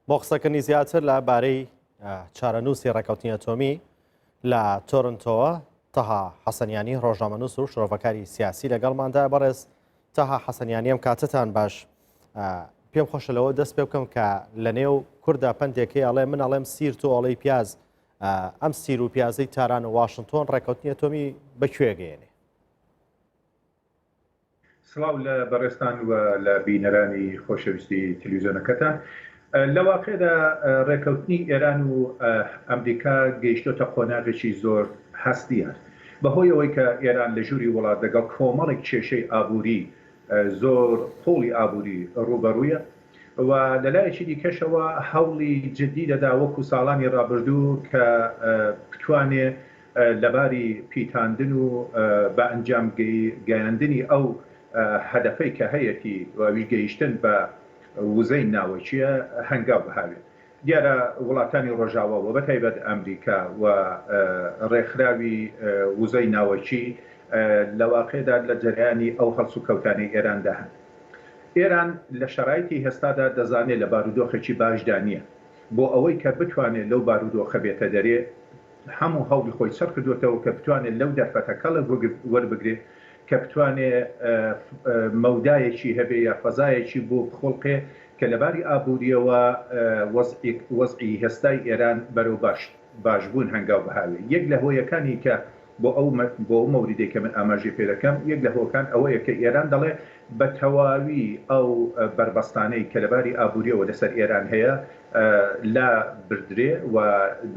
بۆ قسەکردنی زیاتر لە بارەی چارەنووسی ڕێککەوتنی ئەتۆمی لە تۆرنتۆوە تەها حەسەنیانی ڕۆژنامەنووس و شرۆڤەکاری سیاسی لەگەڵماندا بەڕێز تەها حەسەنیانی ئەم کاتتان باش پێم خۆشە لەوە دەست پێ بکەم کە لە نێو کووردا پندێکی ئەڵێ من ئەڵێم سیر تۆ ئەڵێی پیاز ئەم سیر و پیازەی تاران و واشنگتۆن ڕێککەوتنی ئەتۆمی بەکوێ گەێنێ؟ سڵاو لە بەڕێزتان و لە بینەرانی خۆشەویستی تلویزیۆنەکەتان. لە واقعدا ڕێکەوتنی ئێران و ئەمریکا گەیشتۆتە قۆناغێکی زۆر هەستیار. بەهۆی ئەوەی کە ئێران لە ژووری وڵات دەگەڵ کۆمەڵێک کێشەی ئابووری زۆر قووڵی ئابووری ڕووبەڕوویە و لە لایەکی دیکەشەوە هەوڵی جدی دەدا وەکوو ساڵانی ڕابردوو کە بتوانێ لەباری پیتاندن و بە ئەنجام گەیاندنی ئەو هەدەفەی کە هەیەتی و ئەویش گەیشتن بە وزەی ناوەکییە هەنگاو بهاوێ. دیارە وڵاتانی ڕۆژاوا و بەتایبەت ئەمریکا و ڕێکخراوی وزەی ناوەکی لە واقعدا لە جەرەیانی ئەو هەڵسوکەوتانەی ئێراندا هەن. ئێران لە شەرایتی هێستادا دەزانێ لە بارودۆخێکی باشدا نییە. بۆ ئەوەی کە بتوانێ لەو بارودۆخە بێتە دەرێ، هەموو هەوڵی خۆی چڕ کردووەتەوە کە بتوانێت لەو دەرفەتە کەڵک وەربگرێ کە بتوانێ مەودایەکی هەبێ یا فەزایەکی بۆ بخوڵقێ کە لە باری ئابوورییەوە وەزعی هێستای ئێران بەرەو باشبوون هەنگاو بهاوێ. یەک لە هۆیەکانی کە بۆ ئەو بۆ ئەو مەوریدەی کە من ئاماژەی پێ دەکەم یەک لە هۆکان ئەوەیە کە ئێران دەڵێ بە تەواوی ئەو بەربەستانەی کە لە باری ئابوورییەوە لەسەر ئێران هەیە لا بردرێ و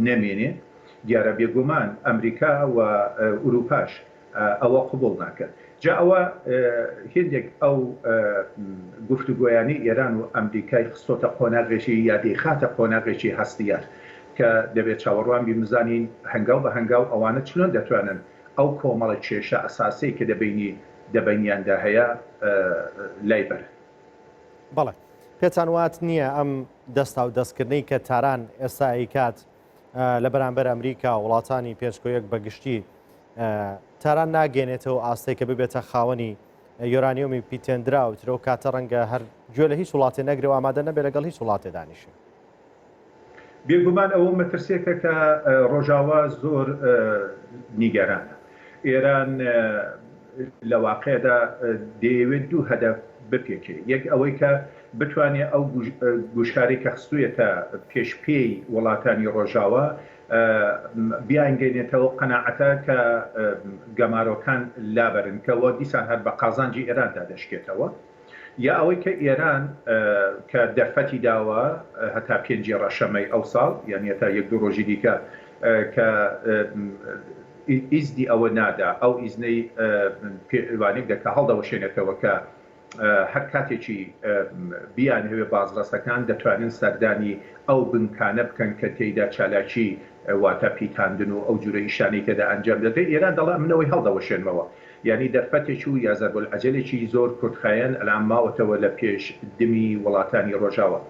نەمێنێ، دیارە بێگومان ئەمریکا و ئوروپاش ئەوە قبوڵ ناکەن. جا ئەوە هێندێک ئەو گفتوگۆیانەی ئێران و ئەمریکای خستۆتە قۆناغێکی یا دەیخاتە قۆناغێکی هەستیار کە دەبێ چاوەڕوان بین بزانین هەنگاو بە هەنگاو ئەوانە چلۆن دەتوانن ئەو کۆمەڵە کێشە ئەساسەی کە دەبینی دەبەینیاندا هەیە لای بەرن. بەڵێ پێتان وات نییە ئەم دەستا و دەستکردنەی کە تاران ئێستا ئەیکات لە بەرامبەر ئەمریکا وڵاتانی پێنج کۆ یەک بە گشتی تاران ناگەێنێتەوە ئاستێک کە ببێتە خاوەنی یۆرانیۆمی پیتێندرا و ترەوە کاتە ڕەنگە هەر گوێ لە هیچ وڵاتێ نەگرێ و ئامادە نەبێ لەگەڵ هیچ وڵاتێ دانیشێ. بێگومان ئەوە مەترسیەکە کە ڕۆژاوا زۆر نیگەرانە. ئێران لە واقعدا دەیەوێت دوو هەدەف بپێکێ، یەک ئەوەی کە بتوانێ ئەو گوشارەی کە خستوویەتە پێش پێی وڵاتانی ڕۆژاوا بیانگەینێتەوە قەناعەتە کە گەمارۆکان لابەرن کە وە دیسان هەر بە قازانجی ئێراندا دەشکێتەوە. یا ئەوەی کە ئێران کە دەرفەتی داوە هەتا پێنجی ڕەشەمەی ئەوساڵ یانی هەتا یەک دوو ڕۆژی دیکە کە ئیزنی ئەوە نادا ئەو ئیزنەی پێوانێک دەکا هەڵدەوەشێنێتەوە کە هەر کاتێکی بیانهەوێ بازرەسەکان دەتوانن سەردانی ئەو بنکانە بکەن کە تێیدا چالاکی واتە پیتاندن و ئەو جورە ئیشانەی تێدا ئەنجام دەدرێت ئێران دەڵێ من ئەوەی هەڵدەوەشێنمەوە یانی دەرفەتێک و یا زەربولعەجەلێکی زۆر کورتخایەن ئەلان ماوەتەوە لە پێش دمی وڵاتانی ڕۆژاوا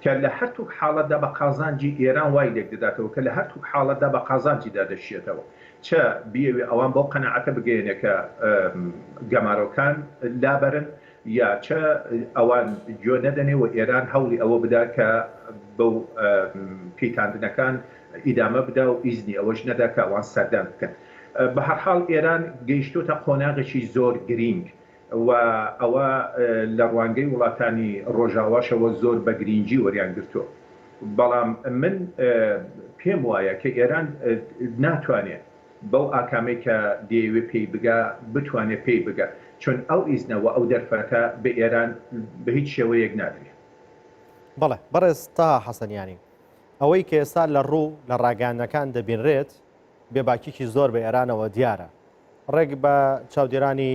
کە لە هەرتوک حاڵەتدا بە قازانجی ئێران وای لێک دەداتەوە کە لە هەرتوک حاڵەتدا بە قازانجیدا دەشیەتەوە چە بیەوێ ئەوان بەو قەناعەتە بگەیەنێ کە گەمارۆکان لابەرن یا چە ئەوان گوێ نەدەنێ و ئێران هەوڵی ئەوە بدا کە بەو پیتاندنەکان ئیدامە بدا و ئیزنی ئەوەش نەدا کە ئەوان سەردان بکەن. بە هەرحاڵ ئێران گەیشتۆتە قۆناغێکی زۆر گرینگ و ئەوە لە ڕوانگەی وڵاتانی ڕۆژاواشەوە زۆر بە گرینگی وەریان گرتووە. بەڵام من پێم وایە کە ئێران ناتوانێ بەو ئاکامەی کە دەیەوێ پێی بگا بتوانێ پێی بگا چون ئەو ئیزنە و ئەو دەرفەتە بە ئێران بە هیچ شێوەیەک نادرێ. بەڵێ بەڕێز تەها حەسەنیانی، ئەوەی کە ئێستا لە ڕوو لە ڕاگەیاندنەکان دەبینرێت بێباکیی زۆر بە ئێرانەوە دیارە. ڕێک بە چاودێرانی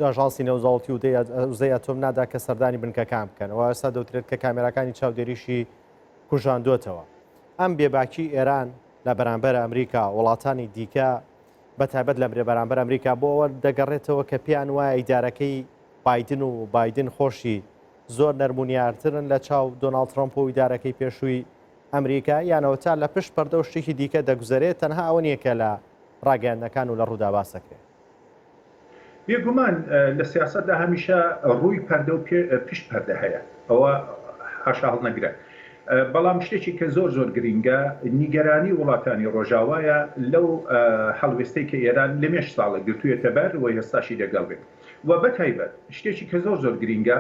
ئاژانسی نێودەوڵەتی وزەی ئەتۆم نادا کە سەردانی بنکەکان بکەن و ئێستا دەوترێت کە کامێراکانی چاودێریشی کوژاندووەتەوە. ئەم بێباکی ئێران لە بەرامبەر ئەمریکا وڵاتانی دیکە بە تایبەت لە بەرامبەر ئەمریکا بۆ ئەوە دەگەڕێتەوە کە پێیان وایە ئیدارەکەی بایدن و بایدن خۆشی زۆر نەرمونیارترن لە چاو دۆناڵد ترەمپ و ئیدارەکەی پێشووی ئەمریکا یان ئەوەتا لە پشت پەردە و شتێکی دیکە دەگوزەرێت تەنها ئەوە نییە کە لە ڕاگەیاندنەکان و لە ڕوودا باس دەکرێت. بێگومان لە سیاسەتدا هەمیشە ڕووی پەردە و پشت پەردە هەیە، ئەوە حاشا هەڵنەگرە. بەڵام شتێکی کە زۆر زۆر گرینگە نیگەرانی وڵاتانی ڕۆژاوایە لەو هەڵوێستەی کە ئێران لەمێژ ساڵە گرتوویەتە بەر و ئێستاشی دەگەڵ بێ و بەتایبەت شتێکی کە زۆر زۆر گرینگە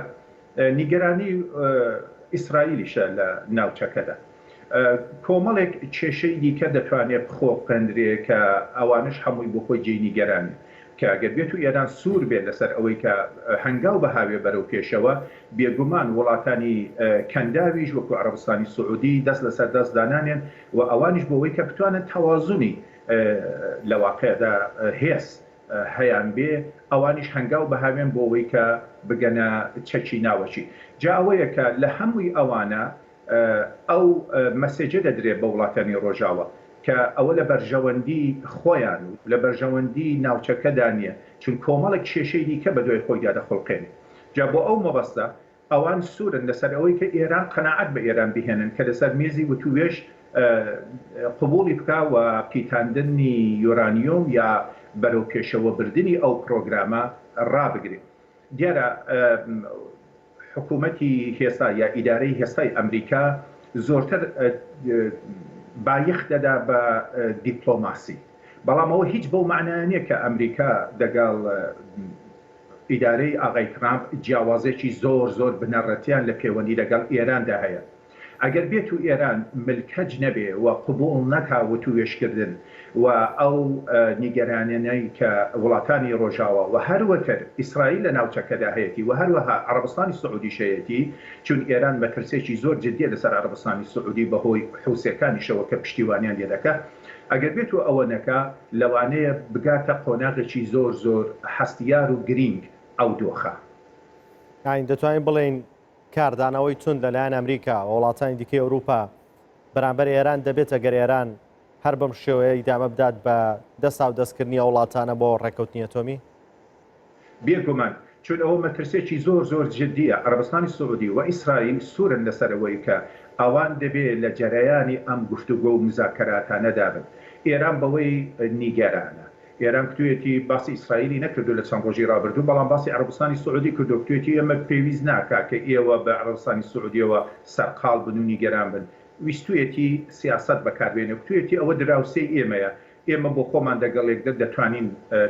نیگەرانی ئیسرائیلیشە لە ناوچەکەدا. کۆمەڵێک کێشەی دیکە دەتوانێ بخۆقێندرێ کە ئەوانەش هەمووی بۆ خۆی جێی نیگەرانین کە گەر بێتو ئێران سوور بێت لەسەر ئەوەی کە هەنگاو بهاوێ بەرەو پێشەوە بێگومان وڵاتانی کەنداویش وەکو عەڕەبستانی سعودی دەست لەسەر دەست دانانێن و ئەوانیش بۆ ئەوەی کە بتوانن تەوازنی لە واقعدا هێز هەیان بێ ئەوانیش هەنگاو بهاوێن بۆ ئەوەی کە بگەنە چەکی ناوەکی جا ئەوەیە کە لە هەمووی ئەوانە ئەو مەسێجە دەدرێ بە وڵاتانی ڕۆژاوا کە ئەوە لە بەرژەوەندی خۆیان و لە بەرژەوەندی ناوچەکەدا نییە، چون کۆمەڵێک کێشەی دیکە بە دوای خۆیدا دەخوڵقێنێ. جا بۆ ئەو مەبەستە ئەوان سوورن لەسەر ئەوەی کە ئێران قەناعەت بە ئێران بهێنن کە لەسەر مێزی وتووێژ قبووڵی بکا و پیتاندنی یۆرانیۆم یا بەرەو پێشەوە بردنی ئەو پڕۆگرامە ڕابگرێ. دیارە حکوومەتی هێستا یا ئیدارەی هێستای ئەمریکا زۆرتر بایەخ دەدا بە دیپلۆماسی، بەڵام ئەوە هیچ بەو مەعنایە نییە کە ئەمریکا دەگەڵ ئیدارەی ئاغای ترامپ جیاوازێکی زۆر زۆر بنەڕەتیان لە پێوەندی دەگەڵ ئێراندا هەیە. ئەگەر بێتو ئێران ملکەچ نەبێ و قبوڵ نەکا وتووێژکردن و ئەو نیگەرانیانەی کە وڵاتانی ڕۆژاوا و هەروەتر ئیسرائیل لە ناوچەکەدا هەیەتی و هەروەها عەڕەبستانی سعودیش هەیەتی چون ئێران مەترسێکی زۆر جدیە لەسەر عەڕەبستانی سعودی بەهۆی حوسیەکانیشەوە کە پشتیوانیان لێ دەکا ئەگەر بێتو ئەوە نەکا لەوانەیە بگاتە قۆناغێکی زۆر زۆر هەستیار و گرینگ ئەو دۆخە. یانی دەتوانین بڵێین کاردانەوەی توند لەلایەن ئەمریکا و وڵاتانی دیکەی ئەوروپا بەرامبەر ئێران دەبێت ئەگەر ئێران هەر بەم شێوەیە ئیدامە بدات بە دەستاودەستکردنی ئەو وڵاتانە بۆ ڕێککەوتنی ئەتۆمی؟ بێگومان، چون ئەوە مەترسیەکی زۆر زۆر جدیە، عەرەبستانی سعودی و ئیسرائیل سورن لەسەر ئەوەی کە ئەوان دەبێ لە جەرەیانی ئەم گفتوگۆ و موزاکەراتانەدا بن. ئێران بەوەی نیگەرانە. ئێران کتویەتی باسی ئیسرائیلی نەکردوە لە چەند ڕۆژی ڕابردوو، بەڵام باسی عەرەبستانی سعودی کردوە، کتویەتی ئێمە پێویست ناکا کە ئێوە بە عەرەبستانی سعودیەوە سەرقاڵ بن و نیگەران بن. ویستویەتی سیاسەت بەکار بێنێ، کتویەتی ئەوە دراوسێی ئێمەیە، ئێمە بۆ خۆمان دەگەڵ یەکدر دەتوانین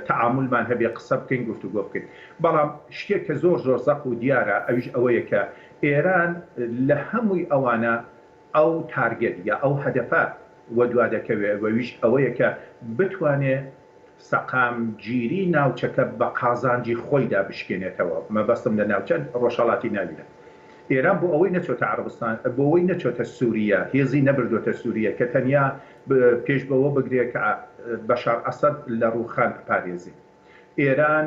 تەعامولمان هەبێ، قسە بکەین، گفتوگۆ بکەین. بەڵام شتێک کە زۆر زۆر زەق و دیارە ئەویش ئەوەیە کە ئێران لە هەمووی ئەوانە ئەو target یا ئەو هەدەفە وەدوا دەکەوێ وەویش ئەوەیە کە بتوانێ سەقامگیری ناوچەکە بە قازانجی خۆیدا بشکێنێتەوە، مەبەستم لە ناوچە ڕۆژهەڵاتی ناوینە. ئێران بۆ ئەوەی نەچۆتە عەڕەبستان، بۆ ئەوەی نەچۆتە سووریە، هێزی نەبردۆتە سووریە کە تەنیا پێش بەوە بگرێ کە بەشار ئەسەد لە ڕووخان بپارێزێ. ئێران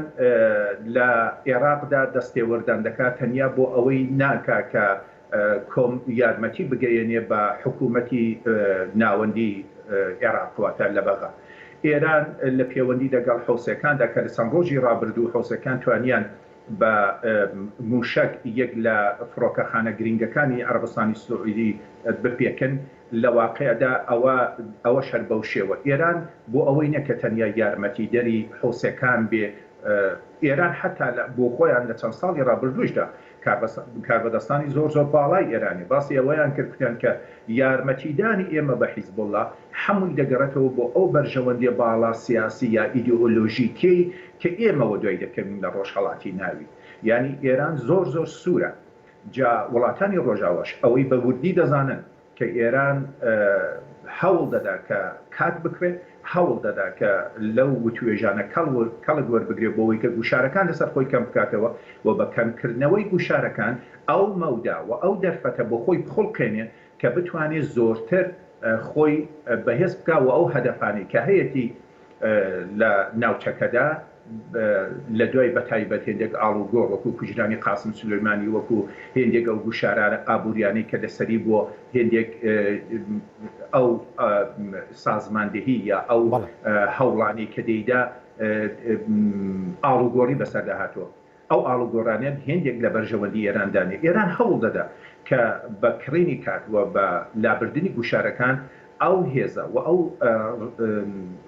لە ئێراقدا دەستێوەردان دەکا تەنیا بۆ ئەوەی ناکا کە کۆم یارمەتی بگەیەنێ بە حکوومەتی ناوەندی ئێراق واتە لە بەغا. ئێران لە پێوەندی دەگەڵ حوسیەکاندا کە لە چەند ڕۆژی ڕابردوو حوسیەکان توانیان بە مووشەک یەک لە فڕۆکەخانە گرینگەکانی عەڕەبستانی سعوودی بپێکن، لە واقیعدا ئەوە ئەوەش هەر بەو شێوە. ئێران بۆ ئەوەی نیە کە تەنیا یارمەتیدەری حوسیەکان بێ، ئێران حەتا لە بۆ خۆیان لە چەند ساڵی ڕابردووشدا کاربەدەستانی زۆر زۆر باڵای ئێرانی باسی ئەوەیان کرد کوتیان کە یارمەتیدانی ئێمە بە حیزبوڵڵا حەمووی دەگەڕێتەوە بۆ ئەو بەرژەوەندیە باڵا سیاسی یا ئیدئۆلۆژیکیەی کە ئێمە وەدوای دەکەوین لە ڕۆژهەڵاتی ناوین. یانی ئێران زۆر زۆر سوورە. جا وڵاتانی ڕۆژاواش ئەوەی بە وردی دەزانن کە ئێران هەوڵ دەدا کە کات بکڕێ، هەوڵ دەدا کە لەو وتوێژانە کەڵک وەربگرێ بۆ ئەوەی کە گوشارەکان لەسەر خۆی کەم بکاتەوە و بە کەمکردنەوەی گوشارەکان ئەو مەودا و ئەو دەرفەتە بۆ خۆی بخوڵقێنێ کە بتوانێ زۆرتر خۆی بەهێز بکا و ئەو هەدەفانەی کە هەیەتی لە ناوچەکەدا لە دوای بەتایبەت هێندێک ئاڵوگۆڕ وەکوو کوژرانی قاسم سولەیمانی وەکوو هێندێک ئەو گوشارانە ئابووریانەی کە لەسەری بووە هێندێک ئەو سازماندهی یا ئەو هەوڵانەی کە دەیدا ئاڵوگۆڕی بەسەردا هاتووە. ئەو ئاڵوگۆڕانە هێندێک لە بەرژەوەندی ئێراندا نیە. ئێران هەوڵ دەدا کە بە کڕینی کات و بە لابردنی گوشارەکان ئەو هێزە و ئەو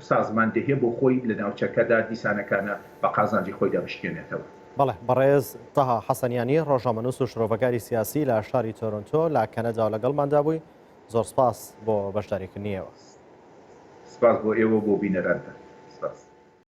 سازماندەهیە بۆ خۆی لە ناوچەکەدا دیسانەکانە بە قازانجی خۆیدا بشکێنێتەوە. بەڵێ بەڕێز تەها حەسەنیانی ڕۆژنامەنووس و شرۆڤەکاری سیاسی لە شاری تۆرۆنتۆ لە کەنەدا لەگەڵماندا بووی زۆر سپاس بۆ بەشداریکردنی ئێوە. سپاس بۆ ئێوە و بۆ بینەرانتان. سپاس.